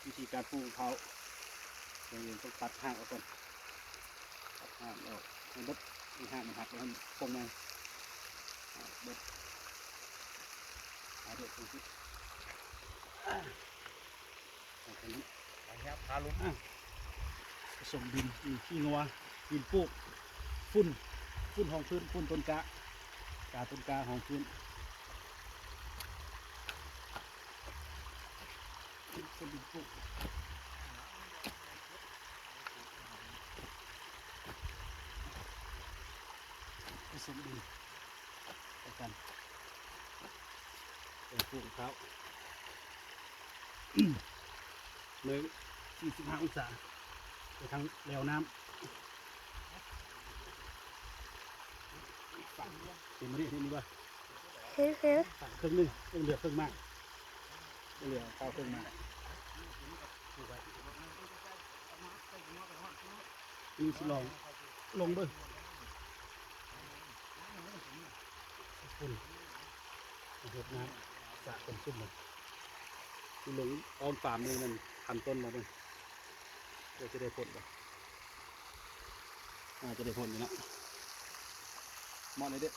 ວິທີການປູກຂອງເຂົາ ກ່ອນອື່ນຕ້ອງຕັດຮາກອອກກ່ອນ ຕັດຮາກອອກໃຫ້ເບິດ ໃຫ້ຮາກມັນຫັກ ແລ້ວມັນປົງໃໝ່ ອາ ເບິດ ອາ ເບິດ ອາ ໃສ່ແບບນີ້ ອາ ປະສົມດິນ ອືມ ຂີ້ງົວ ດິນປູກ ຝຸ່ນ ຝຸ່ນຮອງພື້ນ ຝຸ່ນຕົ້ນກ້າ ກາຕົ້ນກ້າຮອງພື້ນ ຝຸ່ນດິນປູກ ປະສົມດິນ ໃສ່ກັນ ແລ້ວປູກເຂົ້າ ໜຶ່ງ ສີ່ສິບຫ້າອົງສາ ໄປທາງແລວນ້ຳ ຝັງເຕັມມານີ້ ເຫັນບໍ່? ເຫັນ ເຫັນ ຝັງເຄິ່ງໜຶ່ງ ຍັງເຫຼືອເຄິ່ງໝາກ ຍັງເຫຼືອເຂົ້າເຄິ່ງໝາກ ປູກໄວ້. ນີ້ຊິລອງລົງເບິ່ງ ຝຸ່ນ ຫົດນ້ຳ ສະຄວາມຊຸ່ມມັນ ຊິລົງອ້ອມຟາມນີ້ ມັນພັນຕົ້ນບໍ່ເບິ່ງ ວ່າຈະໄດ້ຜົນບໍ່ ອາດຈະໄດ້ຜົນຢູ່ເນາະ ເໝາະເລີຍເດ້.